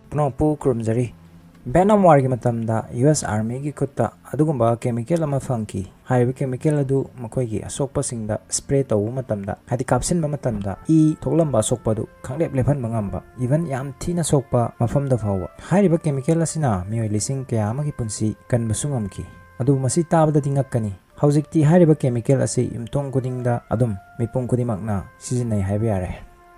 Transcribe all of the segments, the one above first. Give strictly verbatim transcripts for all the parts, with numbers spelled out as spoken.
ꯄꯨꯝꯅꯃꯛꯄꯨ ꯈꯨꯔꯨꯝꯖꯔꯤ꯫ ꯚꯦꯠꯅꯥꯝ ꯋꯥꯔꯒꯤ ꯃꯇꯝꯗ U S ꯑꯥꯔꯃꯤꯒꯤ ꯈꯨꯠꯇ ꯑꯗꯨꯒꯨꯝꯕ ꯀꯦꯃꯤꯀꯦꯜ ꯑꯃ ꯐꯪꯈꯤ꯫ ꯍꯥꯏꯔꯤꯕ ꯀꯦꯃꯤꯀꯦꯜ ꯑꯗꯨ ꯃꯈꯣꯏꯒꯤ ꯑꯁꯣꯛꯄꯁꯤꯡꯗ ꯁ꯭ꯄ꯭ꯔꯦ ꯇꯧꯕ ꯃꯇꯝꯗ, ꯍꯥꯏꯗꯤ ꯀꯥꯞꯁꯤꯟꯕ ꯃꯇꯝꯗ, ꯏ ꯊꯣꯛꯂꯝꯕ ꯑꯁꯣꯛꯄ ꯑꯗꯨ ꯈꯪꯂꯦꯞ ꯂꯦꯞꯍꯟꯕ ꯉꯝꯕ, ꯏꯚꯟ ꯌꯥꯝ ꯊꯤꯅ ꯁꯣꯛꯄ ꯃꯐꯝꯗ ꯐꯥꯎꯕ꯫ ꯍꯥꯏꯔꯤꯕ ꯀꯦꯃꯤꯀꯦꯜ ꯑꯁꯤꯅ ꯃꯤꯑꯣꯏ ꯂꯤꯁꯤꯡ ꯀꯌꯥ ꯑꯃꯒꯤ ꯄꯨꯟꯁꯤ ꯀꯟꯕꯁꯨ ꯉꯝꯈꯤ꯫ ꯑꯗꯨꯕꯨ ꯃꯁꯤ ꯇꯥꯕꯗꯗꯤ ꯉꯛꯀꯅꯤ꯫ ꯍꯧꯖꯤꯛꯇꯤ ꯍꯥꯏꯔꯤꯕ ꯀꯦꯃꯤꯀꯦꯜ ꯑꯁꯤ ꯌꯨꯝꯊꯣꯡ ꯈꯨꯗꯤꯡꯗ ꯑꯗꯨꯝ ꯃꯤꯄꯨꯝ ꯈꯨꯗꯤꯡꯃꯛꯅ ꯁꯤꯖꯤꯟꯅꯩ ꯍꯥꯏꯕ ꯌꯥꯔꯦ꯫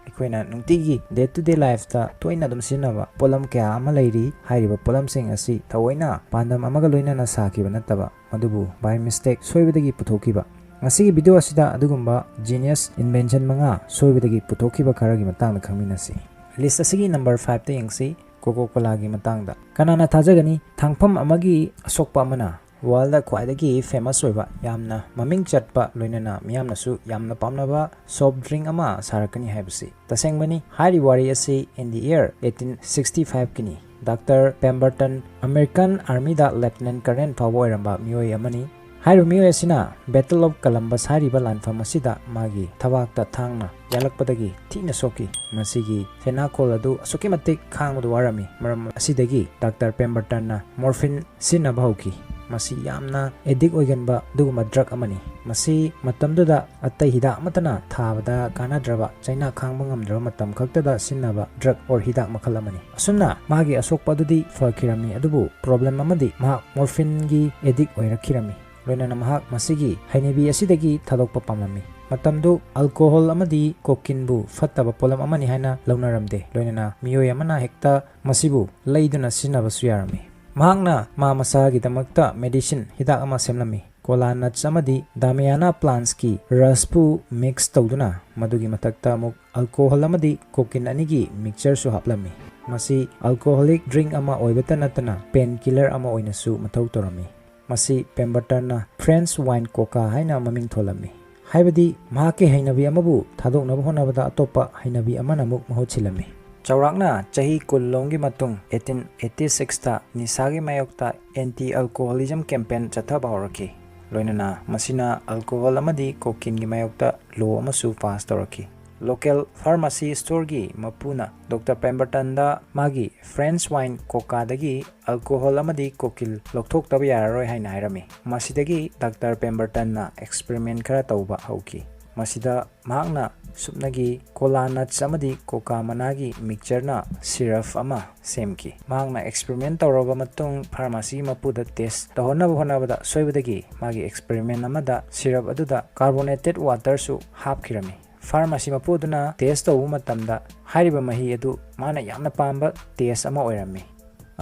ꯑꯩꯈꯣꯏꯅ ꯅꯨꯡꯇꯤꯒꯤ day to day lifeꯇ ꯇꯣꯏꯅ ꯑꯗꯨꯝ ꯁꯤꯖꯤꯟꯅꯕ ꯄꯣꯠꯂꯝ ꯀꯌꯥ ꯑꯃ ꯂꯩꯔꯤ꯫ ꯍꯥꯏꯔꯤꯕ ꯄꯣꯠꯂꯝꯁꯤꯡ ꯑꯁꯤ ꯊꯑꯣꯏꯅ ꯄꯥꯟꯗꯝ ꯑꯃꯒ ꯂꯣꯏꯅꯅ ꯁꯥꯈꯤꯕ ꯅꯠꯇꯕ, ꯃꯗꯨꯕꯨ by mistake, ꯁꯣꯏꯕꯗꯒꯤ ꯄꯨꯊꯣꯛꯈꯤꯕ꯫ ꯉꯁꯤꯒꯤ video ꯑꯁꯤꯗ ꯑꯗꯨꯒꯨꯝꯕ genius invention ꯃꯉꯥ ꯁꯣꯏꯕꯗꯒꯤ ꯄꯨꯊꯣꯛꯈꯤꯕ ꯈꯔꯒꯤ ꯃꯇꯥꯡꯗ ꯈꯪꯃꯤꯟꯅꯁꯤ꯫ List ꯑꯁꯤꯒꯤ number fiveꯇ ꯌꯦꯡꯁꯤ, Coca Colaꯒꯤ ꯃꯇꯥꯡꯗ꯫ ꯀꯅꯥꯅ ꯊꯥꯖꯒꯅꯤ, ꯊꯥꯡꯐꯝ ꯑꯃꯒꯤ ꯑꯁꯣꯛꯄ ꯑꯃꯅ worldꯗ ꯈ꯭ꯋꯥꯏꯗꯒꯤ famous ꯑꯣꯏꯕ, ꯌꯥꯝꯅ ꯃꯃꯤꯡ ꯆꯠꯄ, ꯂꯣꯏꯅꯅ ꯃꯤꯌꯥꯝꯅꯁꯨ ꯌꯥꯝꯅ ꯄꯥꯝꯅꯕ soft drink ꯑꯃ ꯁꯥꯔꯛꯀꯅꯤ ꯍꯥꯏꯕꯁꯤ? ꯇꯁꯦꯡꯕꯅꯤ, ꯍꯥꯏꯔꯤꯕ ꯋꯥꯔꯤ ꯑꯁꯤ in the year eighteen sixty fiveꯀꯤꯅꯤ꯫ Doctor Pemberton American Armyꯗ Lieutenant Colonel ꯐꯥꯎꯕ ꯑꯣꯏꯔꯝꯕ ꯃꯤꯑꯣꯏ ꯑꯃꯅꯤ꯫ ꯍꯥꯏꯔꯤꯕ ꯃꯤꯑꯣꯏ ꯑꯁꯤꯅ Battle of Columbus ꯍꯥꯏꯔꯤꯕ ꯂꯥꯟꯐꯝ ꯑꯁꯤꯗ ꯃꯥꯒꯤ ꯊꯕꯥꯛꯇ ꯊꯥꯡꯅ ꯌꯥꯜꯂꯛꯄꯗꯒꯤ ꯊꯤꯅ ꯁꯣꯛꯈꯤ꯫ ꯃꯁꯤꯒꯤ ꯐꯦꯅꯥꯈꯣꯜ ꯑꯗꯨ ꯑꯁꯨꯛꯀꯤ ꯃꯇꯤꯛ ꯈꯥꯡꯕꯗ ꯋꯥꯔꯝꯃꯤ꯫ ꯃꯔꯝ ꯑꯁꯤꯗꯒꯤ Doctor Pembertonꯅ morphine ꯁꯤꯖꯤꯟꯅꯕ ꯍꯧꯈꯤ꯫ ꯃꯁꯤ ꯌꯥꯝꯅ addict ꯑꯣꯏꯒꯟꯕ ꯑꯗꯨꯒꯨꯝꯕ drug ꯑꯃꯅꯤ꯫ ꯃꯁꯤ ꯃꯇꯝꯗꯨꯗ ꯑꯇꯩ ꯍꯤꯗꯥꯛ ꯑꯃꯠꯇꯅ ꯊꯥꯕꯗ ꯀꯥꯟꯅꯗ꯭ꯔꯕ, ꯆꯩꯅꯥ ꯈꯥꯡꯕ ꯉꯝꯗ꯭ꯔꯕ ꯃꯇꯝ ꯈꯛꯇꯗ ꯁꯤꯖꯤꯟꯅꯕ drug or ꯍꯤꯗꯥꯛ ꯃꯈꯜ ꯑꯃꯅꯤ꯫ ꯑꯁꯨꯝꯅ ꯃꯥꯒꯤ ꯑꯁꯣꯛꯄ ꯑꯗꯨꯗꯤ ꯐꯈꯤꯔꯝꯃꯤ, ꯑꯗꯨꯕꯨ problem ꯑꯃꯗꯤ ꯃꯍꯥꯛ morphineꯒꯤ addict ꯑꯣꯏꯔꯛꯈꯤꯔꯝꯃꯤ꯫ ꯂꯣꯏꯅꯅ ꯃꯍꯥꯛ ꯃꯁꯤꯒꯤ ꯍꯩꯅꯕꯤ ꯑꯁꯤꯗꯒꯤ ꯊꯥꯗꯣꯛꯄ ꯄꯥꯝꯂꯝꯃꯤ꯫ ꯃꯇꯝꯗꯨ alcohol ꯑꯃꯗꯤ cocaineꯕꯨ ꯐꯠꯇꯕ ꯄꯣꯠꯂꯝ ꯑꯃꯅꯤ ꯍꯥꯏꯅ ꯂꯧꯅꯔꯝꯗꯦ꯫ ꯂꯣꯏꯅꯅ ꯃꯤꯑꯣꯏ ꯑꯃꯅ ꯍꯦꯛꯇ ꯃꯁꯤꯕꯨ ꯂꯩꯗꯨꯅ ꯁꯤꯖꯤꯟꯅꯕꯁꯨ ꯌꯥꯔꯝꯃꯤ꯫ ꯃꯍꯥꯛꯅ ꯃꯥ ꯃꯁꯥꯒꯤꯗꯃꯛꯇ medicine, ꯍꯤꯗꯥꯛ ꯑꯃ ꯁꯦꯝꯂꯝꯃꯤ꯫ Cola nuts ꯑꯃꯗꯤ Damiana plantsꯀꯤ ꯔꯁꯄꯨ mix ꯇꯧꯗꯨꯅ ꯃꯗꯨꯒꯤ ꯃꯊꯛꯇ ꯑꯃꯨꯛ alcohol ꯑꯃꯗꯤ cocaine ꯑꯅꯤꯒꯤ mixtureꯁꯨ ꯍꯥꯞꯂꯝꯃꯤ꯫ ꯃꯁꯤ alcoholic drink ꯑꯃ ꯑꯣꯏꯕꯇ ꯅꯠꯇꯅ painkiller ꯑꯃ ꯑꯣꯏꯅꯁꯨ ꯃꯊꯧ ꯇꯧꯔꯝꯃꯤ꯫ ꯃꯁꯤ Pembertonꯅ French wine coca ꯍꯥꯏꯅ ꯃꯃꯤꯡ ꯊꯣꯜꯂꯝꯃꯤ꯫ ꯍꯥꯏꯕꯗꯤ ꯃꯍꯥꯛꯀꯤ ꯍꯩꯅꯕꯤ ꯑꯃꯕꯨ ꯊꯥꯗꯣꯛꯅꯕ ꯍꯣꯠꯅꯕꯗ ꯑꯇꯣꯞꯄ ꯍꯩꯅꯕꯤ ꯑꯃꯅ ꯑꯃꯨꯛ ꯃꯍꯨꯠ ꯁꯤꯜꯂꯝꯃꯤ꯫ ꯆꯥꯎꯔꯥꯛꯅ ꯆꯍꯤ ꯀꯨꯟ ꯂꯣꯝꯒꯤ ꯃꯇꯨꯡ eighteen eighty sixꯇ ꯅꯤꯁꯥꯒꯤ ꯃꯥꯌꯣꯛꯇ anti alcoholism campaign ꯆꯠꯊꯕ ꯍꯧꯔꯛꯈꯤ꯫ ꯂꯣꯏꯅꯅ ꯃꯁꯤꯅ alcohol ꯑꯃꯗꯤ cocaineꯒꯤ ꯃꯥꯌꯣꯛꯇ law ꯑꯃꯁꯨ pass ꯇꯧꯔꯛꯈꯤ꯫ Local pharmacy storeꯒꯤ ꯃꯄꯨꯅ ꯗꯣꯛꯇꯔ ꯄꯦꯝꯕꯔꯇꯟꯗ ꯃꯥꯒꯤ French wine ꯀꯣꯀꯥꯗꯒꯤ alcohol ꯑꯃꯗꯤ cocaine ꯂꯧꯊꯣꯛꯇꯕ ꯌꯥꯔꯔꯣꯏ ꯍꯥꯏꯅ ꯍꯥꯏꯔꯝꯃꯤ꯫ ꯃꯁꯤꯗꯒꯤ ꯗꯥꯛꯇꯔ ꯄꯦꯝꯕꯔꯇꯟꯅ experiment ꯈꯔ ꯇꯧꯕ ꯍꯧꯈꯤ꯫ ꯃꯁꯤꯗ ꯃꯍꯥꯛꯅ ꯁꯨꯞꯅꯒꯤ cola nuts ꯑꯃꯗꯤ ꯀꯣꯀꯥ ꯃꯅꯥꯒꯤ mixtureꯅ syrup ꯑꯃ ꯁꯦꯝꯈꯤ꯫ ꯃꯍꯥꯛꯅ experiment ꯇꯧꯔꯕ ꯃꯇꯨꯡ pharmacy ꯃꯄꯨꯗ test ꯇꯧꯍꯟꯅꯕ ꯍꯣꯠꯅꯕꯗ ꯁꯣꯏꯕꯗꯒꯤ ꯃꯥꯒꯤ experiment ꯑꯃꯗ syrup ꯑꯗꯨꯗ carbonated waterꯁꯨ ꯍꯥꯞꯈꯤꯔꯝꯃꯤ꯫ Pharmacy ꯃꯄꯨ ꯑꯗꯨꯅ test ꯇꯧꯕ ꯃꯇꯝꯗ ꯍꯥꯏꯔꯤꯕ ꯃꯍꯤ ꯑꯗꯨ ꯃꯥꯅ ꯌꯥꯝꯅ ꯄꯥꯝꯕ taste ꯑꯃ ꯑꯣꯏꯔꯝꯃꯤ꯫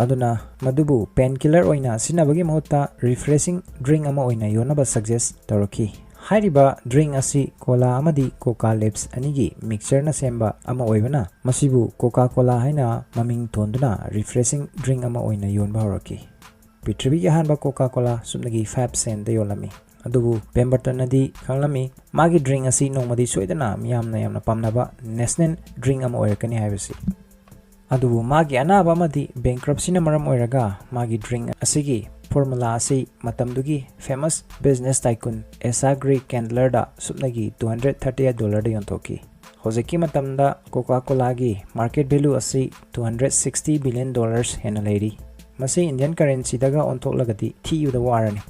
ꯑꯗꯨꯅ ꯃꯗꯨꯕꯨ painkiller ꯑꯣꯏꯅ ꯁꯤꯖꯤꯟꯅꯕꯒꯤ ꯃꯍꯨꯠꯇ refreshing drink ꯑꯃ ꯑꯣꯏꯅ ꯌꯣꯟꯅꯕ suggest ꯇꯧꯔꯛꯈꯤ꯫ ꯍꯥꯏꯔꯤꯕ drink ꯑꯁꯤ cola ꯑꯃꯗꯤ coca leaves ꯑꯅꯤꯒꯤ mixtureꯅ ꯁꯦꯝꯕ ꯑꯃ ꯑꯣꯏꯕꯅ ꯃꯁꯤꯕꯨ Coca-Cola ꯍꯥꯏꯅ ꯃꯃꯤꯡ ꯊꯣꯟꯗꯨꯅ refreshing drink ꯑꯃ ꯑꯣꯏꯅ ꯌꯣꯟꯕ ꯍꯧꯔꯛꯈꯤ꯫ ꯄ꯭ꯔꯤꯊꯤꯕꯤꯒꯤ ꯑꯍꯥꯟꯕ Coca-Cola ꯁꯨꯞꯅꯒꯤ five centꯇ ꯌꯣꯜꯂꯝꯃꯤ꯫ ꯑꯗꯨꯕꯨ ꯄꯦꯝꯕꯔꯇꯟꯅꯗꯤ ꯈꯪꯂꯝꯃꯤ, ꯃꯥꯒꯤ drink ꯑꯁꯤ ꯅꯣꯡꯃꯗꯤ ꯁꯣꯏꯗꯅ ꯃꯤꯌꯥꯝꯅ ꯌꯥꯝꯅ ꯄꯥꯝꯅꯕ national drink ꯑꯃ ꯑꯣꯏꯔꯛꯀꯅꯤ ꯍꯥꯏꯕꯁꯤ꯫ ꯑꯗꯨꯕꯨ ꯃꯥꯒꯤ ꯑꯅꯥꯕ ꯑꯃꯗꯤ bankruptcyꯅ ꯃꯔꯝ ꯑꯣꯏꯔꯒ ꯃꯥꯒꯤ drink ꯑꯁꯤꯒꯤ formula ꯑꯁꯤ ꯃꯇꯝꯗꯨꯒꯤ famous business tycoon Asa Gray Candlerꯗ ꯁꯨꯞꯅꯒꯤ two hundred thirty dollarꯗ ꯌꯣꯟꯊꯣꯛꯈꯤ꯫ ꯍꯧꯖꯤꯛꯀꯤ ꯃꯇꯝꯗ Coca-Colaꯒꯤ market value ꯑꯁꯤ two hundred sixty billion dollars ꯍꯦꯟꯅ ꯂꯩꯔꯤ꯫ ꯃꯁꯤ Indian currencyꯗꯒ ꯑꯣꯟꯊꯣꯛꯂꯒꯗꯤ ꯊꯤꯕꯗ ꯋꯥꯔꯅꯤ꯫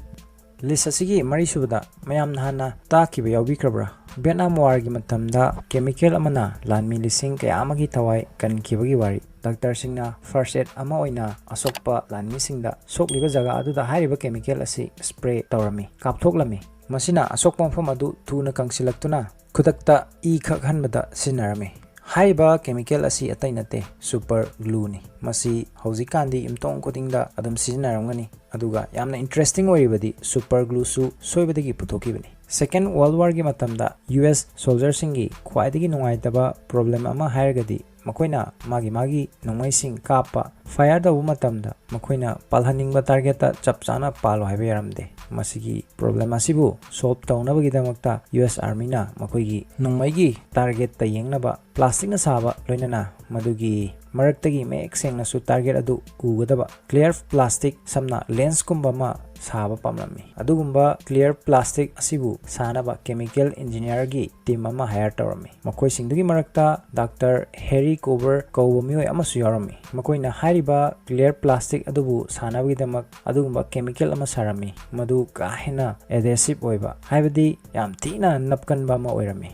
List ꯑꯁꯤꯒꯤ ꯃꯔꯤꯁꯨꯕꯗ ꯃꯌꯥꯝꯅ ꯍꯥꯟꯅ ꯇꯥꯈꯤꯕ ꯌꯥꯎꯕꯤꯈ꯭ꯔꯕ꯭ꯔꯥ? Vietnam Warꯒꯤ ꯃꯇꯝꯗ chemical ꯑꯃꯅ ꯂꯥꯟꯃꯤ ꯂꯤꯁꯤꯡ ꯀꯌꯥ ꯑꯃꯒꯤ ꯊꯋꯥꯏ ꯀꯟꯈꯤꯕꯒꯤ ꯋꯥꯔꯤ꯫ ꯗꯥꯛꯇꯔꯁꯤꯡꯅ first aid ꯑꯃ ꯑꯣꯏꯅ ꯑꯁꯣꯛꯄ ꯂꯥꯟꯃꯤꯁꯤꯡꯗ ꯁꯣꯛꯂꯤꯕ ꯖꯒꯥ ꯑꯗꯨꯗ ꯍꯥꯏꯔꯤꯕ chemical ꯑꯁꯤ spray ꯇꯧꯔꯝꯃꯤ, ꯀꯥꯞꯊꯣꯛꯂꯝꯃꯤ꯫ ꯃꯁꯤꯅ ꯑꯁꯣꯛꯄ ꯃꯐꯝ ꯑꯗꯨ ꯊꯨꯅ ꯀꯪꯁꯤꯜꯂꯛꯇꯨꯅ ꯈꯨꯗꯛꯇ ꯏ ꯈꯛꯍꯟꯕꯗ ꯁꯤꯖꯤꯟꯅꯔꯝꯃꯤ꯫ ꯍꯥꯏꯔꯤꯕ chemical ꯑꯁꯤ ꯑꯇꯩ ꯅꯠꯇꯦ, super glueꯅꯤ꯫ ꯃꯁꯤ ꯍꯧꯖꯤꯛꯀꯥꯟꯗꯤ ꯌꯨꯝꯊꯣꯡ ꯈꯨꯗꯤꯡꯗ ꯑꯗꯨꯝ ꯁꯤꯖꯤꯟꯅꯔꯝꯒꯅꯤ꯫ ꯑꯗꯨꯒ ꯌꯥꯝꯅ interesting ꯑꯣꯏꯔꯤꯕꯗꯤ super glueꯁꯨ ꯁꯣꯏꯕꯗꯒꯤ ꯄꯨꯊꯣꯛꯈꯤꯕꯅꯤ꯫ Second World Warꯒꯤ ꯃꯇꯝꯗ U S soldierꯁꯤꯡꯒꯤ ꯈ꯭ꯋꯥꯏꯗꯒꯤ ꯅꯨꯡꯉꯥꯏꯇꯕ problem ꯑꯃ ꯍꯥꯏꯔꯒꯗꯤ ꯃꯈꯣꯏꯅ ꯃꯥꯒꯤ ꯃꯥꯒꯤ ꯅꯣꯡꯃꯩꯁꯤꯡ ꯀꯥꯞꯄ, fire ꯇꯧꯕ ꯃꯇꯝꯗ ꯃꯈꯣꯏꯅ ꯄꯥꯜꯍꯟꯅꯤꯡꯕ targetꯇ ꯆꯞ ꯆꯥꯅ ꯄꯥꯜꯂꯣ ꯍꯥꯏꯕ ꯌꯥꯔꯝꯗꯦ꯫ ꯃꯁꯤꯒꯤ problem ꯑꯁꯤꯕꯨ solve ꯇꯧꯅꯕꯒꯤꯗꯃꯛꯇ U S Armyꯅ ꯃꯈꯣꯏꯒꯤ ꯅꯣꯡꯃꯩꯒꯤ targetꯇ ꯌꯦꯡꯅꯕ plasticꯅ ꯁꯥꯕ ꯂꯣꯏꯅꯅ ꯃꯗꯨꯒꯤ ꯃꯔꯛꯇꯒꯤ ꯃꯌꯦꯛ ꯁꯦꯡꯅꯁꯨ target ꯑꯗꯨ ꯎꯒꯗꯕ clear plastic, ꯁꯝꯅ lensꯀꯨꯝꯕ ꯑꯃ ꯁꯥꯕ ꯄꯥꯝꯂꯝꯃꯤ꯫ ꯑꯗꯨꯒꯨꯝꯕ clear plastic ꯑꯁꯤꯕꯨ ꯁꯥꯅꯕ chemical engineerꯒꯤ team ꯑꯃ hire ꯇꯧꯔꯝꯃꯤ꯫ ꯃꯈꯣꯏꯁꯤꯡꯗꯨꯒꯤ ꯃꯔꯛꯇ Doctor Harry Coover ꯀꯧꯕ ꯃꯤꯑꯣꯏ ꯑꯃꯁꯨ ꯌꯥꯎꯔꯝꯃꯤ꯫ ꯃꯈꯣꯏꯅ ꯍꯥꯏꯔꯤꯕ clear plastic ꯑꯗꯨꯕꯨ ꯁꯥꯅꯕꯒꯤꯗꯃꯛ ꯑꯗꯨꯒꯨꯝꯕ chemical ꯑꯃ ꯁꯥꯔꯝꯃꯤ, ꯃꯗꯨ ꯀꯥ ꯍꯦꯟꯅ adhesive ꯑꯣꯏꯕ, ꯍꯥꯏꯕꯗꯤ ꯌꯥꯝ ꯊꯤꯅ ꯅꯞꯀꯟꯕ ꯑꯃ ꯑꯣꯏꯔꯝꯃꯤ꯫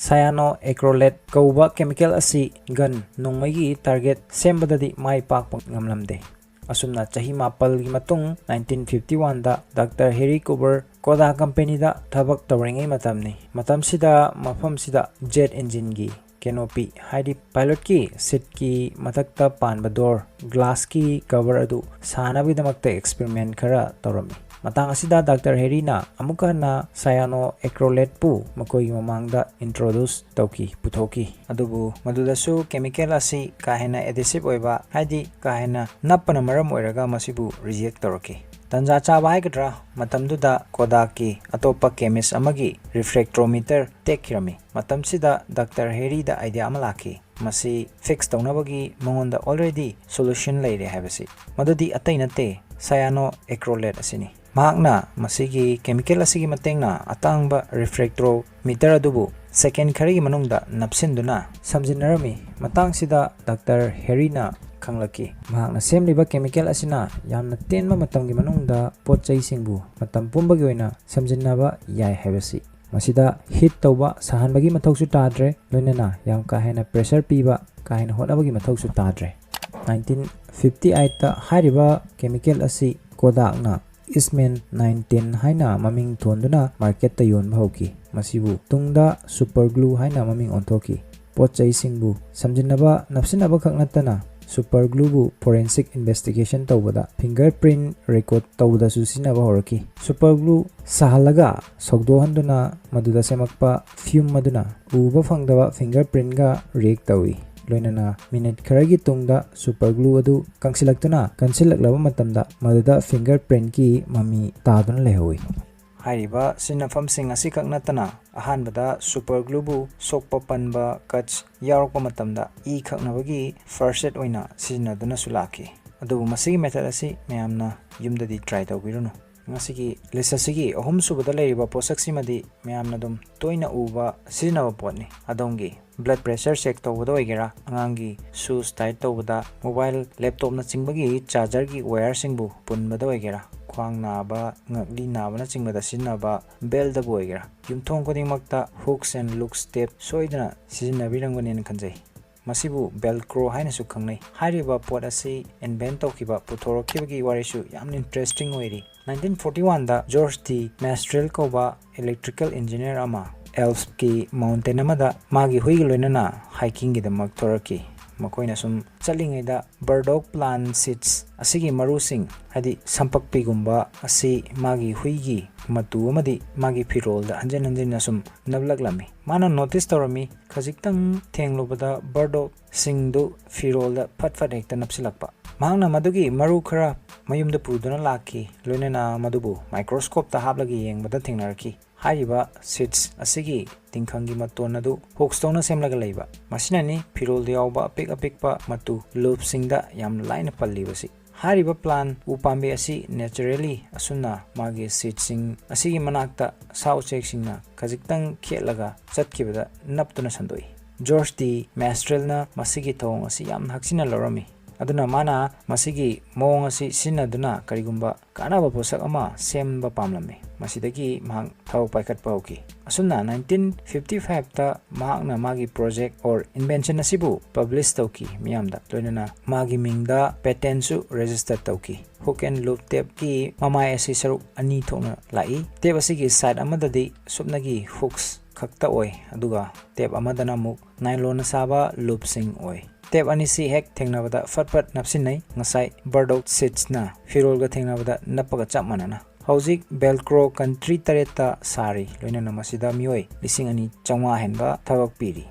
Cyanoacrylate ꯀꯧꯕ chemical ꯑꯁꯤ gun, ꯅꯣꯡꯃꯩꯒꯤ target, ꯁꯦꯝꯕꯗꯗꯤ ꯃꯥꯏ ꯄꯥꯛꯄ ꯉꯝꯂꯝꯗꯦ꯫ ꯑꯁꯨꯝꯅ ꯆꯍꯤ ꯃꯥꯄꯜꯒꯤ ꯃꯇꯨꯡ nineteen fifty oneꯗ Doctor Harry Coover Kodak companyꯗ ꯊꯕꯛ ꯇꯧꯔꯤꯉꯩ ꯃꯇꯝꯅꯤ꯫ ꯃꯇꯝꯁꯤꯗ ꯃꯐꯝꯁꯤꯗ jet engineꯒꯤ canopy, ꯍꯥꯏꯗꯤ pilotꯀꯤ seatꯀꯤ ꯃꯊꯛꯇ ꯄꯥꯟꯕ door, glassꯀꯤ cover ꯑꯗꯨ ꯁꯥꯅꯕꯒꯤꯗꯃꯛꯇ experiment ꯈꯔ ꯇꯧꯔꯝꯃꯤ꯫ ꯃꯇꯥꯡ ꯑꯁꯤꯗ Doctor Harryꯅ ꯑꯃꯨꯛꯀ ꯍꯟꯅ cyanoacrylateꯄꯨ ꯃꯈꯣꯏꯒꯤ ꯃꯃꯥꯡꯗ introduce ꯇꯧꯈꯤ, ꯄꯨꯊꯣꯛꯈꯤ꯫ ꯑꯗꯨꯕꯨ ꯃꯗꯨꯗꯁꯨ chemical ꯑꯁꯤ ꯀꯥ ꯍꯦꯟꯅ adhesive ꯑꯣꯏꯕ, ꯍꯥꯏꯗꯤ ꯀꯥ ꯍꯦꯟꯅ ꯅꯞꯄꯅ ꯃꯔꯝ ꯑꯣꯏꯔꯒ ꯃꯁꯤꯕꯨ reject ꯇꯧꯔꯛꯈꯤ꯫ ꯇꯟꯖꯥ ꯆꯥꯕ ꯍꯥꯏꯒꯗ꯭ꯔꯥ, ꯃꯇꯝꯗꯨꯗ Kodakꯀꯤ ꯑꯇꯣꯞꯄ chemist ꯑꯃꯒꯤ refractometer ꯇꯦꯛꯈꯤꯔꯝꯃꯤ꯫ ꯃꯇꯝꯁꯤꯗ Doctor Harryꯗ idea ꯑꯃ ꯂꯥꯛꯈꯤ꯫ ꯃꯁꯤ fix ꯇꯧꯅꯕꯒꯤ ꯃꯉꯣꯟꯗ already solution ꯂꯩꯔꯦ ꯍꯥꯏꯕꯁꯤ꯫ ꯃꯗꯨꯗꯤ ꯑꯇꯩ ꯅꯠꯇꯦ, cyanoacrylate ꯑꯁꯤꯅꯤ꯫ ꯃꯍꯥꯛꯅ ꯃꯁꯤꯒꯤ chemical ꯑꯁꯤꯒꯤ ꯃꯇꯦꯡꯅ ꯑꯇꯥꯡꯕ refractometer ꯑꯗꯨꯕꯨ second ꯈꯔꯒꯤ ꯃꯅꯨꯡꯗ ꯅꯞꯁꯤꯟꯗꯨꯅ ꯁꯝꯖꯤꯟꯅꯔꯝꯃꯤ꯫ ꯃꯇꯥꯡꯁꯤꯗ Doctor Harryꯅ ꯈꯪꯂꯛꯈꯤ, ꯃꯍꯥꯛꯅ ꯁꯦꯝꯂꯤꯕ chemical ꯑꯁꯤꯅ ꯌꯥꯝꯅ ꯇꯦꯟꯕ ꯃꯇꯝꯒꯤ ꯃꯅꯨꯡꯗ ꯄꯣꯠ ꯆꯩꯁꯤꯡꯕꯨ ꯃꯇꯝ ꯄꯨꯝꯕꯒꯤ ꯑꯣꯏꯅ ꯁꯝꯖꯤꯟꯅꯕ ꯌꯥꯏ ꯍꯥꯏꯕꯁꯤ꯫ ꯃꯁꯤꯗ heat ꯇꯧꯕ, ꯁꯥꯍꯟꯕꯒꯤ ꯃꯊꯧꯁꯨ ꯇꯥꯗ꯭ꯔꯦ, ꯂꯣꯏꯅꯅ ꯌꯥꯝ ꯀꯥ ꯍꯦꯟꯅ pressure ꯄꯤꯕ, ꯀꯥ ꯍꯦꯟꯅ ꯍꯣꯠꯅꯕꯒꯤ ꯃꯊꯧꯁꯨ ꯇꯥꯗ꯭ꯔꯦ꯫ nineteen fifty eightꯇ ꯍꯥꯏꯔꯤꯕ chemical ꯑꯁꯤ Kodakꯅ Eastman nineteen ꯍꯥꯏꯅ ꯃꯃꯤꯡ ꯊꯣꯟꯗꯨꯅ marketꯇ ꯌꯣꯟꯕ ꯍꯧꯈꯤ꯫ ꯃꯁꯤꯕꯨ ꯇꯨꯡꯗ super glue ꯍꯥꯏꯅ ꯃꯃꯤꯡ ꯑꯣꯟꯊꯣꯛꯈꯤ꯫ ꯄꯣꯠ ꯆꯩꯁꯤꯡꯕꯨ ꯁꯝꯖꯤꯟꯅꯕ, ꯅꯞꯁꯤꯟꯅꯕ ꯈꯛ ꯅꯠꯇꯅ super glueꯕꯨ forensic investigation ꯇꯧꯕꯗ fingerprint record ꯇꯧꯕꯗꯁꯨ ꯁꯤꯖꯤꯟꯅꯕ ꯍꯧꯔꯛꯈꯤ꯫ Super glue ꯁꯥꯍꯜꯂꯒ ꯁꯧꯗꯣꯛꯍꯟꯗꯨꯅ ꯃꯗꯨꯗ ꯁꯦꯝꯃꯛꯄ fume ꯑꯗꯨꯅ ꯎꯕ ꯐꯪꯗꯕ fingerprintꯒ react ꯇꯧꯏ꯫ ꯂꯣꯏꯅꯅ minute ꯈꯔꯒꯤ ꯇꯨꯡꯗ super glue ꯑꯗꯨ ꯀꯪꯁꯤꯜꯂꯛꯇꯨꯅ ꯀꯟꯁꯤꯜꯂꯛꯂꯕ ꯃꯇꯝꯗ ꯃꯗꯨꯗ fingerprintꯀꯤ ꯃꯃꯤ ꯇꯥꯗꯨꯅ ꯂꯩꯍꯧꯏ꯫ ꯍꯥꯏꯔꯤꯕ ꯁꯤꯖꯤꯟꯅꯐꯝꯁꯤꯡ ꯑꯁꯤꯈꯛ ꯅꯠꯇꯅ, ꯑꯍꯥꯟꯕꯗ super glue ꯕꯨ ꯁꯣꯛꯄ ꯄꯟꯕ, cuts ꯌꯥꯎꯔꯛꯄ ꯃꯇꯝꯗ ꯏ ꯈꯛꯅꯕꯒꯤ first aid ꯑꯣꯏꯅ ꯁꯤꯖꯤꯟꯅꯗꯨꯅꯁꯨ ꯂꯥꯛꯈꯤ꯫ ꯑꯗꯨꯕꯨ ꯃꯁꯤꯒꯤ method ꯑꯁꯤ ꯃꯌꯥꯝꯅ ꯌꯨꯝꯗꯗꯤ try ꯇꯧꯕꯤꯔꯨꯅꯨ꯫ ꯉꯁꯤꯒꯤ list ꯑꯁꯤꯒꯤ ꯑꯍꯨꯝꯁꯨꯕꯗ ꯂꯩꯔꯤꯕ ꯄꯣꯠꯁꯛꯁꯤꯃꯗꯤ ꯃꯌꯥꯝꯅ ꯑꯗꯨꯝ ꯇꯣꯏꯅ ꯎꯕ, ꯁꯤꯖꯤꯟꯅꯕ ꯄꯣꯠꯅꯤ꯫ ꯑꯗꯣꯝꯒꯤ blood pressure check ꯇꯧꯕꯗ ꯑꯣꯏꯒꯦꯔꯥ, ꯑꯉꯥꯡꯒꯤ shoes tight ꯇꯧꯕꯗ, mobile, laptop ꯅꯆꯤꯡꯕꯒꯤ charger ꯒꯤ wire ꯁꯤꯡꯕꯨ ꯄꯨꯟꯕꯗ ꯑꯣꯏꯒꯦꯔꯥ, ꯈ꯭ꯋꯥꯡ ꯅꯥꯕ, ꯉꯛꯂꯤ ꯅꯥꯕꯅꯆꯤꯡꯕꯗ ꯁꯤꯖꯤꯟꯅꯕ belt ꯇꯕꯨ ꯑꯣꯏꯒꯦꯔꯥ, ꯌꯨꯝꯊꯣꯡ ꯈꯨꯗꯤꯡꯃꯛꯇ hooks and loops tape ꯁꯣꯏꯗꯅ ꯁꯤꯖꯤꯟꯅꯕꯤꯔꯝꯒꯅꯦꯅ ꯈꯟꯖꯩ꯫ ꯃꯁꯤꯕꯨ Velcro ꯍꯥꯏꯅꯁꯨ ꯈꯪꯅꯩ꯫ ꯍꯥꯏꯔꯤꯕ ꯄꯣꯠ ꯑꯁꯤ invent ꯇꯧꯈꯤꯕ, ꯄꯨꯊꯣꯔꯛꯈꯤꯕꯒꯤ ꯋꯥꯔꯤꯁꯨ ꯌꯥꯝꯅ interesting ꯑꯣꯏꯔꯤ꯫ Nineteen forty one ꯗ George de Mastriel ꯀꯧꯕ electrical engineer ꯑꯃ Alps ꯀꯤ mountain ꯑꯃꯗ ꯃꯥꯒꯤ ꯍꯨꯏꯒ ꯂꯣꯏꯅꯅ hiking ꯒꯤꯗꯃꯛ ꯊꯣꯔꯛꯈꯤ꯫ ꯃꯈꯣꯏꯅ ꯁꯨꯝ ꯆꯠꯂꯤꯉꯩꯗ burdock plant seeds ꯑꯁꯤꯒꯤ ꯃꯔꯨꯁꯤꯡ, ꯍꯥꯏꯗꯤ ꯁꯝꯄꯛꯄꯤꯒꯨꯝꯕ, ꯑꯁꯤ ꯃꯥꯒꯤ ꯍꯨꯏꯒꯤ ꯃꯇꯨ ꯑꯃꯗꯤ ꯃꯥꯒꯤ ꯐꯤꯔꯣꯜꯗ ꯍꯟꯖꯤꯟ ꯍꯟꯖꯤꯟꯅ ꯁꯨꯝ ꯅꯞꯂꯛꯂꯝꯃꯤ꯫ ꯃꯥꯅ notice ꯇꯧꯔꯝꯃꯤ, ꯈꯖꯤꯛꯇꯪ ꯊꯦꯡꯂꯨꯕꯗ burdock ꯁꯤꯡꯗꯨ ꯐꯤꯔꯣꯜꯗ ꯐꯠ ꯐꯠ ꯍꯦꯛꯇ ꯅꯞꯁꯤꯜꯂꯛꯄ꯫ ꯃꯍꯥꯛꯅ ꯃꯗꯨꯒꯤ ꯃꯔꯨ ꯈꯔ ꯃꯌꯨꯝꯗ ꯄꯨꯗꯨꯅ ꯂꯥꯛꯈꯤ, ꯂꯣꯏꯅꯅ ꯃꯗꯨꯕꯨ microscope ꯇ ꯍꯥꯞꯂꯒ ꯌꯦꯡꯕꯗ ꯊꯦꯡꯅꯔꯛꯈꯤ꯫ ꯍꯥꯏꯔꯤꯕ seeds ꯑꯁꯤꯒꯤ ꯇꯤꯡꯈꯪꯒꯤ ꯃꯇꯣꯟ ꯑꯗꯨ hooks ꯇꯧꯅ ꯁꯦꯝꯂꯒ ꯂꯩꯕ꯫ ꯃꯁꯤꯅꯅꯤ ꯐꯤꯔꯣꯜꯗ ꯌꯥꯎꯕ ꯑꯄꯤꯛ ꯑꯄꯤꯛꯄ ꯃꯇꯨ loop ꯁꯤꯡꯗ ꯌꯥꯝ ꯂꯥꯏꯅ ꯄꯜꯂꯤꯕꯁꯤ꯫ ꯍꯥꯏꯔꯤꯕ plant ꯎ ꯄꯥꯝꯕꯤ ꯑꯁꯤ naturally ꯑꯁꯨꯝꯅ ꯃꯥꯒꯤ seed ꯁꯤꯡ ꯑꯁꯤꯒꯤ ꯃꯅꯥꯛꯇ ꯁꯥ ꯎꯆꯦꯛꯁꯤꯡꯅ ꯈꯖꯤꯛꯇꯪ ꯈꯦꯠꯂꯒ ꯆꯠꯈꯤꯕꯗ ꯅꯞꯇꯨꯅ ꯁꯟꯗꯣꯛꯏ꯫ George de Mastriel ꯅ ꯃꯁꯤꯒꯤ ꯊꯧꯑꯣꯡ ꯑꯁꯤ ꯌꯥꯝꯅ ꯍꯛꯆꯤꯟꯅ ꯂꯧꯔꯝꯃꯤ꯫ ꯑꯗꯨꯅ ꯃꯥꯅ ꯃꯁꯤꯒꯤ ꯃꯑꯣꯡ ꯑꯁꯤ ꯁꯤꯖꯤꯟꯅꯗꯨꯅ ꯀꯔꯤꯒꯨꯝꯕ ꯀꯥꯟꯅꯕ ꯄꯣꯠꯁꯛ ꯑꯃ ꯁꯦꯝꯕ ꯄꯥꯝꯂꯝꯃꯤ꯫ ꯃꯁꯤꯗꯒꯤ ꯃꯍꯥꯛ ꯊꯕꯛ ꯄꯥꯏꯈꯠꯄ ꯍꯧꯈꯤ꯫ ꯑꯁꯨꯝꯅ nineteen fifty five ꯇ ꯃꯍꯥꯛꯅ ꯃꯥꯒꯤ project or invention ꯑꯁꯤꯕꯨ publish ꯇꯧꯈꯤ ꯃꯤꯌꯥꯝꯗ, ꯂꯣꯏꯅꯅ ꯃꯥꯒꯤ ꯃꯤꯡꯗ patent ꯁꯨ register ꯇꯧꯈꯤ꯫ Hook and loop tape ꯀꯤ ꯃꯃꯥꯏ ꯑꯁꯤ ꯁꯔꯨꯛ ꯑꯅꯤ ꯊꯣꯛꯅ ꯂꯥꯛꯏ꯫ Tape ꯑꯁꯤꯒꯤ side ꯑꯃꯗꯗꯤ ꯁꯨꯞꯅꯒꯤ hooks ꯈꯛꯇ ꯑꯣꯏ, ꯑꯗꯨꯒ tape ꯑꯃꯗꯅ ꯑꯃꯨꯛ nylon ꯅ ꯁꯥꯕ loop ꯁꯤꯡ ꯑꯣꯏ꯫ Tape ꯑꯅꯤꯁꯤ ꯍꯦꯛ ꯊꯦꯡꯅꯕꯗ ꯐꯠ ꯐꯠ ꯅꯞꯁꯤꯟꯅꯩ, ꯉꯁꯥꯏ burdock seeds ꯅ ꯐꯤꯔꯣꯜꯒ ꯊꯦꯡꯅꯕꯗ ꯅꯞꯄꯒ ꯆꯞ ꯃꯥꯟꯅꯅ꯫ ꯍꯧꯖꯤꯛ Velcro country ꯇꯔꯦꯠꯇ ꯁꯥꯔꯤ, ꯂꯣꯏꯅꯅ ꯃꯁꯤꯗ ꯃꯤꯑꯣꯏ ꯂꯤꯁꯤꯡ ꯑꯅꯤ ꯆꯥꯝꯃꯉꯥ ꯍꯦꯟꯕ ꯊꯕꯛ ꯄꯤꯔꯤ꯫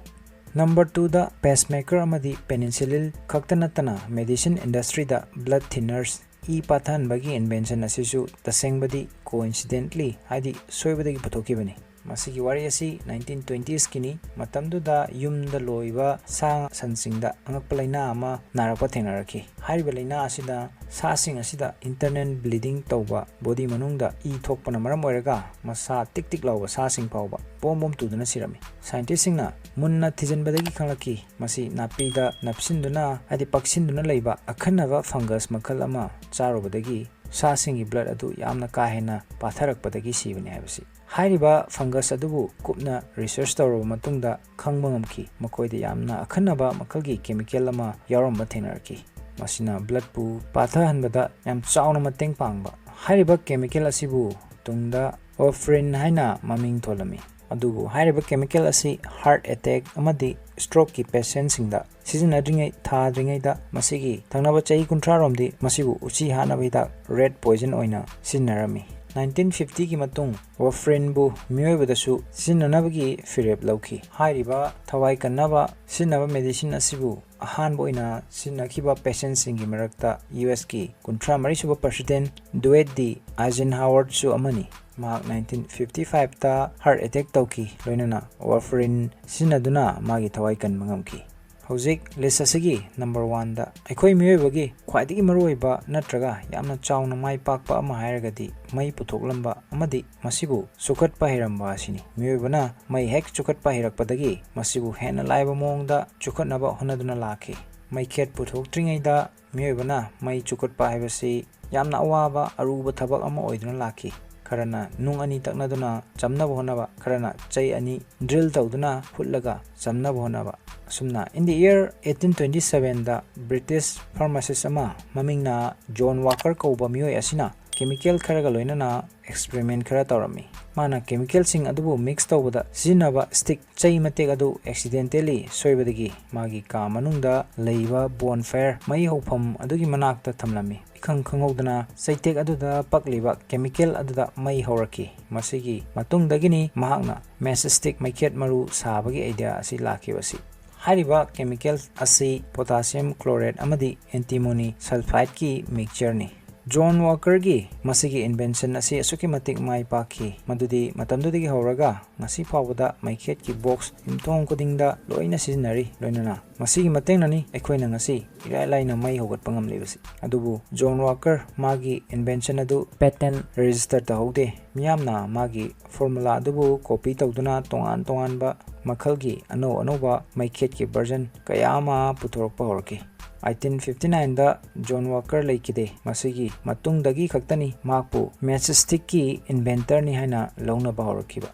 Number two ꯗ pacemaker ꯑꯃꯗꯤ penicillin ꯈꯛꯇ ꯅꯠꯇꯅ medicine industry ꯗ blood thinners ꯏ ꯄꯥꯊꯍꯟꯕꯒꯤ invention ꯑꯁꯤꯁꯨ ꯇꯁꯦꯡꯕꯗꯤ coincidentally, ꯍꯥꯏꯗꯤ ꯁꯣꯏꯕꯗꯒꯤ ꯄꯨꯊꯣꯛꯈꯤꯕꯅꯤ꯫ ꯃꯁꯤꯒꯤ ꯋꯥꯔꯤ ꯑꯁꯤ nineteen twenties ꯀꯤꯅꯤ꯫ ꯃꯇꯝꯗꯨꯗ ꯌꯨꯝꯗ ꯂꯣꯏꯕ ꯁꯥ ꯁꯟꯁꯤꯡꯗ ꯑꯉꯛꯄ ꯂꯥꯏꯅꯥ ꯑꯃ ꯅꯥꯔꯛꯄ ꯊꯦꯡꯅꯔꯛꯈꯤ꯫ ꯍꯥꯏꯔꯤꯕ ꯂꯥꯏꯅꯥ ꯑꯁꯤꯗ ꯁꯥꯁꯤꯡ ꯑꯁꯤꯗ internal bleeding ꯇꯧꯕ, body ꯃꯅꯨꯡꯗ ꯏ ꯊꯣꯛꯄꯅ ꯃꯔꯝ ꯑꯣꯏꯔꯒ ꯃꯁꯥ ꯇꯤꯛ ꯇꯤꯛ ꯂꯥꯎꯕ ꯁꯥꯁꯤꯡ ꯐꯥꯎꯕ ꯕꯣꯝ ꯕꯣꯝ ꯇꯨꯗꯨꯅ ꯁꯤꯔꯝꯃꯤ꯫ Scientistꯁꯤꯡꯅ ꯃꯨꯟꯅ ꯊꯤꯖꯤꯟꯕꯗꯒꯤ ꯈꯪꯂꯛꯈꯤ, ꯃꯁꯤ ꯅꯥꯄꯤꯗ ꯅꯞꯁꯤꯟꯗꯨꯅ, ꯍꯥꯏꯗꯤ ꯄꯛꯁꯤꯟꯗꯨꯅ ꯂꯩꯕ ꯑꯈꯟꯅꯕ fungus ꯃꯈꯜ ꯑꯃ ꯆꯥꯔꯨꯕꯗꯒꯤ ꯁꯥꯁꯤꯡꯒꯤ blood ꯑꯗꯨ ꯌꯥꯝꯅ ꯀꯥ ꯍꯦꯟꯅ ꯄꯥꯊꯔꯛꯄꯗꯒꯤ ꯁꯤꯕꯅꯤ ꯍꯥꯏꯕꯁꯤ꯫ ꯍꯥꯏꯔꯤꯕ fungus ꯑꯗꯨꯕꯨ ꯀꯨꯞꯅ research ꯇꯧꯔꯕ ꯃꯇꯨꯡꯗ ꯈꯪꯕ ꯉꯝꯈꯤ, ꯃꯈꯣꯏꯗ ꯌꯥꯝꯅ ꯑꯈꯟꯅꯕ ꯃꯈꯜꯒꯤ chemical ꯑꯃ ꯌꯥꯎꯔꯝꯕ ꯊꯦꯡꯅꯔꯛꯈꯤ꯫ ꯃꯁꯤꯅ bloodꯄꯨ ꯄꯥꯊꯍꯟꯕꯗ ꯌꯥꯝ ꯆꯥꯎꯅ ꯃꯇꯦꯡ ꯄꯥꯡꯕ꯫ ꯍꯥꯏꯔꯤꯕ chemical ꯑꯁꯤꯕꯨ ꯇꯨꯡꯗ warfarin ꯍꯥꯏꯅ ꯃꯃꯤꯡ ꯊꯣꯜꯂꯝꯃꯤ꯫ ꯑꯗꯨꯕꯨ ꯍꯥꯏꯔꯤꯕ chemical ꯑꯁꯤ heart attack ꯑꯃꯗꯤ strokeꯀꯤ patientꯁꯤꯡꯗ ꯁꯤꯖꯤꯟꯅꯗ꯭ꯔꯤꯉꯩ ꯊꯥꯗ꯭ꯔꯤꯉꯩꯗ ꯃꯁꯤꯒꯤ ꯊꯪꯅꯕ ꯆꯍꯤ ꯀꯨꯟꯊ꯭ꯔꯥ ꯔꯣꯝꯗꯤ ꯃꯁꯤꯕꯨ ꯎꯆꯤ ꯍꯥꯠꯅꯕ ꯍꯤꯗꯥꯛ rat poison ꯑꯣꯏꯅ ꯁꯤꯖꯤꯟꯅꯔꯝꯃꯤ꯫ Nineteen fiftyꯒꯤ ꯃꯇꯨꯡ warfarinꯕꯨ ꯃꯤꯑꯣꯏꯕꯗꯁꯨ ꯁꯤꯖꯤꯟꯅꯅꯕꯒꯤ ꯐꯤꯔꯦꯞ ꯂꯧꯈꯤ꯫ ꯍꯥꯏꯔꯤꯕ ꯊꯋꯥꯏ ꯀꯟꯅꯕ ꯁꯤꯖꯤꯟꯅꯕ medicine ꯑꯁꯤꯕꯨ ꯑꯍꯥꯟꯕ ꯑꯣꯏꯅ ꯁꯤꯖꯤꯟꯅꯈꯤꯕ patientꯁꯤꯡꯒꯤ ꯃꯔꯛꯇ USꯀꯤ ꯀꯨꯟꯊ꯭ꯔꯥ ꯃꯔꯤ ꯁꯨꯕ President Dwight D. Eisenhowerꯁꯨ ꯑꯃꯅꯤ꯫ ꯃꯍꯥꯛ nineteen fifty fiveꯇ heart attack ꯇꯧꯈꯤ, ꯂꯣꯏꯅꯅ warfarin ꯁꯤꯖꯤꯟꯅꯗꯨꯅ ꯃꯥꯒꯤ ꯊꯋꯥꯏ ꯀꯟꯕ ꯉꯝꯈꯤ꯫ ꯍꯧꯖꯤꯛ list ꯑꯁꯤꯒꯤ number oneꯗ ꯑꯩꯈꯣꯏ ꯃꯤꯑꯣꯏꯕꯒꯤ ꯈ꯭ꯋꯥꯏꯗꯒꯤ ꯃꯔꯨꯑꯣꯏꯕ ꯅꯠꯇ꯭ꯔꯒ ꯌꯥꯝꯅ ꯆꯥꯎꯅ ꯃꯥꯏ ꯄꯥꯛꯄ ꯑꯃ ꯍꯥꯏꯔꯒꯗꯤ ꯃꯩ ꯄꯨꯊꯣꯛꯂꯝꯕ ꯑꯃꯗꯤ ꯃꯁꯤꯕꯨ ꯆꯨꯈꯠꯄ ꯍꯩꯔꯝꯕ ꯑꯁꯤꯅꯤ꯫ ꯃꯤꯑꯣꯏꯕꯅ ꯃꯩ ꯍꯦꯛ ꯆꯨꯈꯠꯄ ꯍꯩꯔꯛꯄꯗꯒꯤ ꯃꯁꯤꯕꯨ ꯍꯦꯟꯅ ꯂꯥꯏꯕ ꯃꯑꯣꯡꯗ ꯆꯨꯈꯠꯅꯕ ꯍꯣꯠꯅꯗꯨꯅ ꯂꯥꯛꯈꯤ꯫ ꯃꯩꯈꯦꯠ ꯄꯨꯊꯣꯛꯇ꯭ꯔꯤꯉꯩꯗ ꯃꯤꯑꯣꯏꯕꯅ ꯃꯩ ꯆꯨꯈꯠꯄ ꯍꯥꯏꯕꯁꯤ ꯌꯥꯝꯅ ꯑꯋꯥꯕ, ꯑꯔꯨꯕ ꯊꯕꯛ ꯑꯃ ꯑꯣꯏꯗꯨꯅ ꯂꯥꯛꯈꯤ꯫ ꯈꯔꯅ ꯅꯨꯡ ꯑꯅꯤ ꯇꯛꯅꯗꯨꯅ ꯆꯝꯅꯕ ꯍꯣꯠꯅꯕ, ꯈꯔꯅ ꯆꯩ ꯑꯅꯤ drill ꯇꯧꯗꯨꯅ ꯍꯨꯠꯂꯒ ꯆꯝꯅꯕ ꯍꯣꯠꯅꯕ꯫ ꯑꯁꯨꯝꯅ, in the year eighteen twenty sevenꯗ British pharmacist ꯑꯃ ꯃꯃꯤꯡꯅ John Walker ꯀꯧꯕ ꯃꯤꯑꯣꯏ ꯑꯁꯤꯅ chemical ꯈꯔꯒ ꯂꯣꯏꯅꯅ experiment ꯈꯔ ꯇꯧꯔꯝꯃꯤ꯫ ꯃꯥꯅ chemicalꯁꯤꯡ ꯑꯗꯨꯕꯨ mix ꯇꯧꯕꯗ ꯁꯤꯖꯤꯟꯅꯕ stick, ꯆꯩ ꯃꯇꯦꯛ ꯑꯗꯨ accidentally ꯁꯣꯏꯕꯗꯒꯤ ꯃꯥꯒꯤ ꯀꯥ ꯃꯅꯨꯡꯗ ꯂꯩꯕ bonfire, ꯃꯩ ꯍꯧꯐꯝ ꯑꯗꯨꯒꯤ ꯃꯅꯥꯛꯇ ꯊꯝꯂꯝꯃꯤ꯫ ꯏꯈꯪ ꯈꯪꯍꯧꯗꯅ ꯆꯩꯇꯦꯛ ꯑꯗꯨꯗ ꯄꯛꯂꯤꯕ chemical ꯑꯗꯨꯗ ꯃꯩ ꯍꯧꯔꯛꯈꯤ꯫ ꯃꯁꯤꯒꯤ ꯃꯇꯨꯡꯗꯒꯤꯅꯤ ꯃꯍꯥꯛꯅ matchstick, ꯃꯩꯈꯦꯠ ꯃꯔꯨ ꯁꯥꯕꯒꯤ idea ꯑꯁꯤ ꯂꯥꯛꯈꯤꯕꯁꯤ꯫ ꯍꯥꯏꯔꯤꯕ chemical ꯑꯁꯤ potassium chlorate ꯑꯃꯗꯤ antimony sulfideꯀꯤ mixtureꯅꯤ꯫ John Walkerꯒꯤ ꯃꯁꯤꯒꯤ invention ꯑꯁꯤ ꯑꯁꯨꯛꯀꯤ ꯃꯇꯤꯛ ꯃꯥꯏ ꯄꯥꯛꯈꯤ, ꯃꯗꯨꯗꯤ ꯃꯇꯝꯗꯨꯗꯒꯤ ꯍꯧꯔꯒ ꯉꯁꯤ ꯐꯥꯎꯕꯗ ꯃꯩꯈꯦꯠꯀꯤ box ꯌꯨꯝꯊꯣꯡ ꯈꯨꯗꯤꯡꯗ ꯂꯣꯏꯅ ꯁꯤꯖꯤꯟꯅꯔꯤ꯫ ꯂꯣꯏꯅꯅ ꯃꯁꯤꯒꯤ ꯃꯇꯦꯡꯅꯅꯤ ꯑꯩꯈꯣꯏꯅ ꯉꯁꯤ ꯏꯔꯥꯏ ꯂꯥꯏꯅ ꯃꯩ ꯍꯧꯒꯠꯄ ꯉꯝꯂꯤꯕꯁꯤ꯫ ꯑꯗꯨꯕꯨ John Walker ꯃꯥꯒꯤ invention ꯑꯗꯨ patent register ꯇꯧꯍꯧꯗꯦ꯫ ꯃꯤꯌꯥꯝꯅ ꯃꯥꯒꯤ formula ꯑꯗꯨꯕꯨ copy ꯇꯧꯗꯨꯅ ꯇꯣꯉꯥꯟ ꯇꯣꯉꯥꯟꯕ ꯃꯈꯜꯒꯤ ꯑꯅꯧ ꯑꯅꯧꯕ ꯃꯩꯈꯦꯠꯀꯤ version ꯀꯌꯥ ꯑꯃ ꯄꯨꯊꯣꯔꯛꯄ ꯍꯧꯔꯛꯈꯤ꯫ eighteen fifty nineꯗ John Walker ꯂꯩꯈꯤꯗꯦ꯫ ꯃꯁꯤꯒꯤ ꯃꯇꯨꯡꯗꯒꯤ ꯈꯛꯇꯅꯤ ꯃꯍꯥꯛꯄꯨ matchstickꯀꯤ inventorꯅꯤ ꯍꯥꯏꯅ ꯂꯧꯅꯕ ꯍꯧꯔꯛꯈꯤꯕ꯫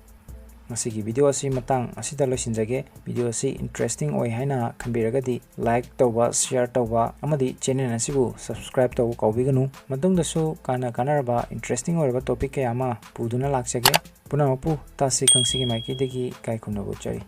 ꯉꯁꯤꯒꯤ video ꯑꯁꯤ ꯃꯇꯥꯡ ꯑꯁꯤꯗ ꯂꯣꯏꯁꯤꯟꯖꯒꯦ꯫ Video ꯑꯁꯤ interesting ꯑꯣꯏ ꯍꯥꯏꯅ ꯈꯟꯕꯤꯔꯒꯗꯤ like ꯇꯧꯕ, share ꯇꯧꯕ ꯑꯃꯗꯤ channel ꯑꯁꯤꯕꯨ subscribe ꯇꯧꯕ ꯀꯥꯎꯕꯤꯒꯅꯨ꯫ ꯃꯇꯨꯡꯗꯁꯨ ꯀꯥꯟꯅ ꯀꯥꯟꯅꯔꯕ interesting ꯑꯣꯏꯔꯕ topic ꯀꯌꯥ ꯑꯃ ꯄꯨꯗꯨꯅ ꯂꯥꯛꯆꯒꯦ꯫ ꯄꯨꯝꯅꯃꯛꯄꯨ ꯇꯥꯁꯤ ꯈꯪꯁꯤꯒꯤ ꯃꯥꯏꯀꯩꯗꯒꯤ ꯏꯀꯥꯏ ꯈꯨꯝꯅꯕ ꯎꯠꯆꯔꯤ꯫